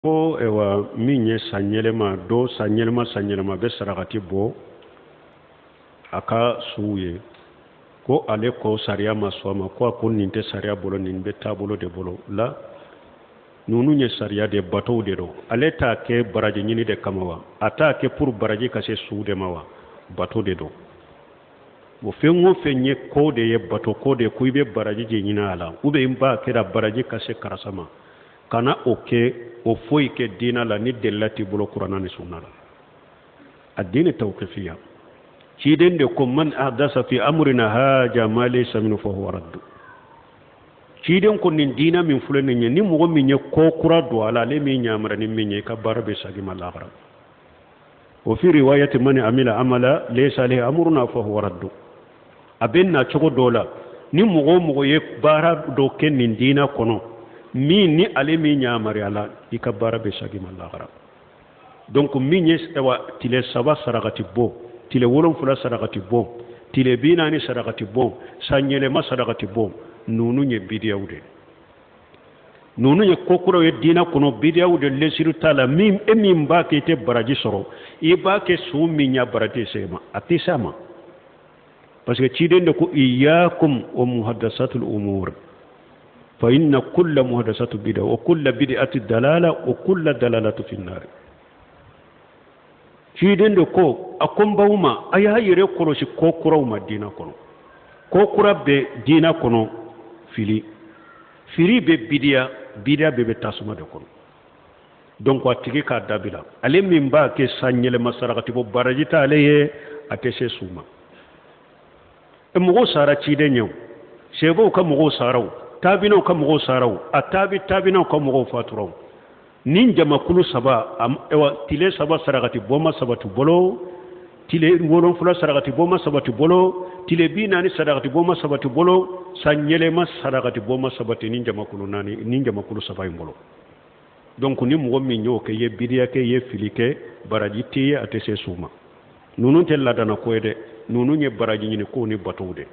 Ko ayiwa, min ye san yɛlɛma dɔ, san yɛlɛma, san yɛlɛma bɛ sarakati bɔ a ka suw ye, ko ale ko sariya ma sɔn a ma, ko a ko nin tɛ sariya bolo, nin bɛ taabolo de bolo la. Ninnu ye sariya de batow de don. Ale t'a kɛ baraji ɲini de kama wa? A t'a kɛ pour baraji ka se su de ma wa? Bato de don. O fɛn o fɛn ye ko de ye, bato ko de, ko i bɛ baraji de ɲini a la, ou bien i b'a kɛra baraji ka se karisa ma, kana o kɛ. O foyi kɛ diina la ni delila t'i bolo Kuranna ni sunna la. A diini tawqifiya. Ciden de ko: man ahdasa fi amrina haja ma laysa minhu fa huwa raddu. Ciden ko nin diina min filɛ nin ye, ni mɔgɔ min ye ko kura don a la, ale min yamara ni min ye, i ka baara bɛ sagi ma lahara. O fi riwayati: man amila amala laysa alayhi amruna fa huwa raddu. A bɛ na cogo dɔ la, ni mɔgɔ o mɔgɔ ye baara dɔ kɛ nin diina kɔnɔ min ni ale min yamaruya la, i ka baara bɛ sagi ma lahara. Donc min ye awa tile 3 sarakati bɔ, tile 7 sarakati bɔ, tile 40 sarakati bɔ, san yɛlɛma sarakati bɔ, ninnu ye bidiyaw de, ninnu ye ko kuraw ye diina kɔnɔ, bidiyaw de, lesiru t'a la. Min e min b'a kɛ, i tɛ baraji sɔrɔ. I b'a kɛ su min ya baraji se ma, a tɛ s'a ma, parce que ciden de ko: iyakum wa muhaddasatul umur, fa inna kulla muhaddasatu bid'a wa kulla bid'ati dalala wa kulla dalalatu fi nar. Ciden de ko a ko n baw ma, a y'a yɛrɛ kɔlɔsi ko kuraw ma diina kɔnɔ. Ko kura bɛ diina kɔnɔ, fili fili bɛ bidiya, bidiya bɛɛ bɛ tasuma de kɔnɔ. Donc a tigi k'a dabila. Ale min b'a kɛ san yɛlɛma sarakati bɔ, baraji t'ale ye, a tɛ se su ma. Mɔgɔw sara ciden ɲɛ o, sɛbɛw ka mɔgɔw sara o, taabinaw ka mɔgɔw sara o, a taabi taabinaw ka mɔgɔw fatura o. Nin jamakulu saba, ayiwa, tile 3 sarakati bɔ ma sabati bolo, tile 7 sarakati bɔ ma sabati bolo, tile 40 sarakati bɔ ma sabati bolo, san yɛlɛma sarakati bɔ ma sabati ni jamakulu naani, ni jamakulu saba in bolo. Donc ni mɔgɔ min y'o kɛ, i ye bidiya kɛ, i ye fili kɛ, baraji tɛ ye, a tɛ se su ma. Ninnu tɛ ladana ko ye dɛ, ninnu ye baraji ɲini kow ni batow de.